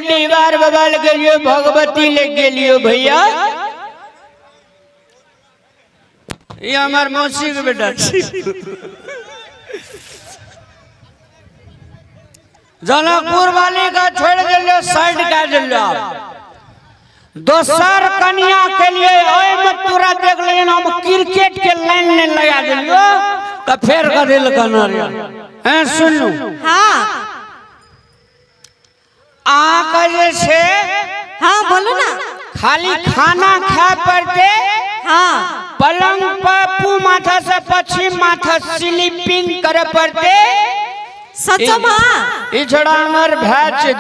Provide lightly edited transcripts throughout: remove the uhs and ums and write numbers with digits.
डीवार बाबा लग गेलियो, भगवती लग गेलियो। भैया, ई हमर मौसी के बेटा छी। जनकपुर वाली का छोड़ दिलियो, साइड कए दिलियो। दोसर कनिया के लिए ओहिमे तोरा देख लियन, हम क्रिकेट के लाइन ने लगा दिलियो तऽ फेर कथी लए कहना हैं? सुनू। हाँ। अहाँके जे छै, हाँ, बोलू ना। खाली खाना खाय पड़ते। हाँ। पलंग पर पू माथा से पश्चिम माथा स्लीपिंग करे पड़ते। सचो माँ? ई छोड़ा हमर भाय छै,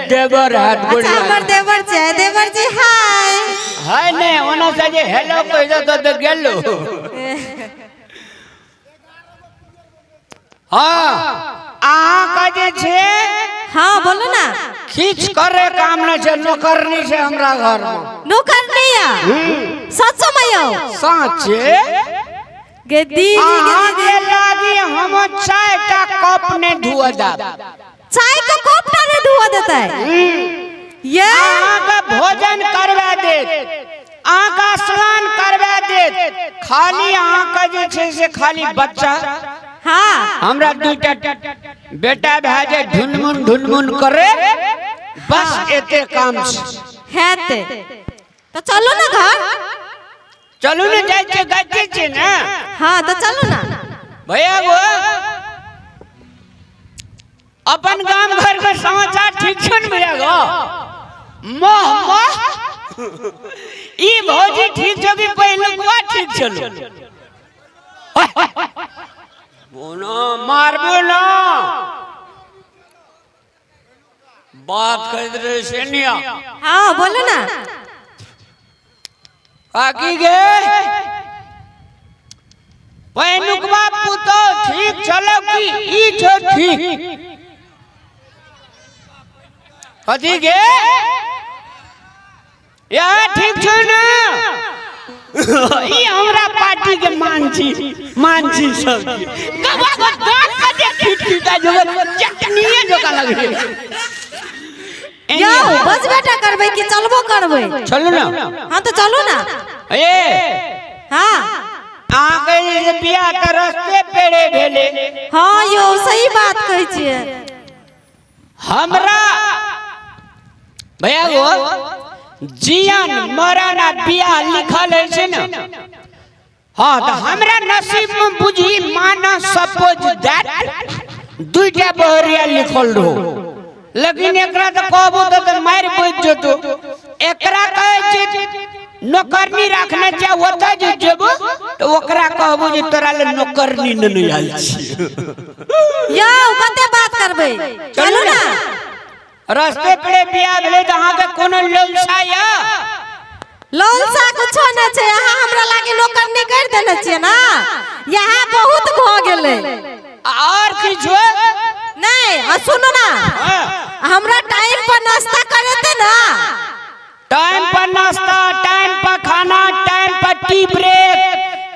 देवर हाथ। अच्छा, हमर देवर जी है। देवर जी, हाय। है नहीं, ओना से जे हेलो कहि दो तो गेलो। हाँ, अहाँके जे छै, हाँ, बोलू ना। किछ करे काम नहि छै, नौकरनी छै हमरा घरमे। नौकर नहीं है? सचो में यौ? साँचे। गे दीदी, गे अहाँके दीदी। लागी हम 4टा कप नहि धुअ देब। चाय का कप टा नहीं धुआ देता है ये? अहाँके भोजन करवा देत, अहाँके स्नान करवा देत, खाली अहाँके जे छै से खाली बच्चा। हाँ। हमरा दूटा बेटा भए जाय, ढुनमुन ढुनमुन करे, बस एते काम छै। हेते तो चलो ना घर। चलू ने, जाइ छियै, गाइते छियै ने। हाँ, तो चलो ना। भैया गो, अपन गाम घर के समाचार ठीक छै ने? भैया गो, मोह मोह ई भौजी ठीक छौ कि पहिलुकवा ठीक छलो? बोनो मारबो ना, बात करैत रहे से निया। हाँ, बोलो ना। काकी गे, पहिलुकवा पुतोह ठीक छलो कि ई छो ठीक? कथी गे, यह ठीक छौ ने? ई हमरा पार्टी के मान छी, मान छी सब गवा गो दांत कते खिटखिटा जो चटनीए जोका लगे। यौ, बस बेटा करबै कि चलबो करबै? चलू ना। हाँ, तो चलो ना। ए। हाँ। अहाँके जे बियाह तऽ रस्ते पेड़े भेले। हाँ यौ, सही बात कहै छियै। हमरा भैया गो, जियन मरण आ बियाह लिखल है छै ने। हाँ, तऽ हमरा नसीब में बुझी माना सपोज that दुईटा बहरिया लिखल रहो, लेकिन एकरा तऽ कहबो तऽ मारि बचि जेतो। एकरा कहै छै नौकरनी राखने छै, ओतऽ जे जेबो तऽ ओकरा कहबो जे तोरा ले नौकरनी नेने आयल छी। यौ, कते बात करबै, चलू ना। रस्ते पे बियाह भेलै तऽ अहाँके कोनो लौलसा यऽ? लौलसा कुछो नहि छै। अहाँ हमरा लागे नौकरनी कर देने छियै ना, यहाँ बहुत भऽ गेलै। और किछु? नहीं, आ सुनू ना। हाँ। हमरा टाइम पर नाश्ता करेते ना। टाइम पर नाश्ता, टाइम पर खाना, टाइम पर टी ब्रेक,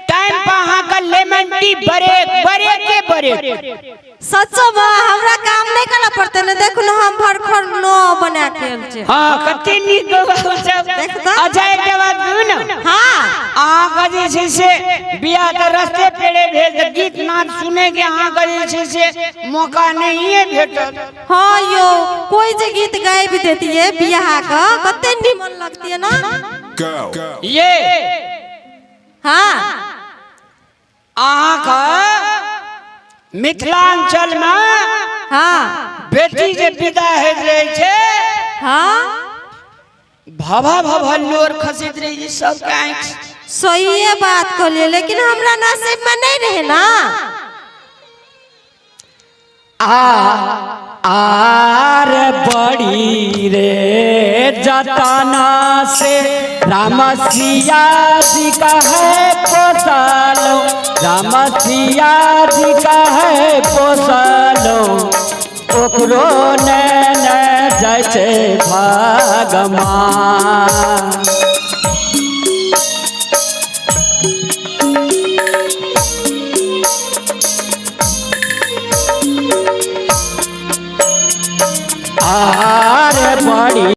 टाइम पर अहाँके लेमन टी ब्रेक, ब्रेके ब्रेक। सचो में हमरा काम नहीं करना पड़ते ने। देखू ने, हम भरखर नो बना के आयल छियै। हाँ, कते नीक सब। देख तऽ। अच्छा, एकटा बात कहू ने? हाँ। अहाँके जे छै से बियाह तऽ रस्ते पेड़े भेल, तऽ गीत नाद सुने के अहाँके जे छै से मौका नहिए भेटल। हाँ यो, कोई जे गीत गाबि देतियै बियाह के, कते निमन लगतियै ना। ये। हाँ। अहाँके मिथिलांचल में बेटी जे विदा होइत रहै छै, भभा भभा लोर खसैत रहै छै सबके आँखि। सहिए बात कहलियै, लेकिन हमरा नसीब में नहीं रहे ना। आ आर बड़ी रे जतना से राम सिया जी का है पोसलो, राम सिया जी का है पोसलो, ओकरो नैन जाइ छै भगवान। आर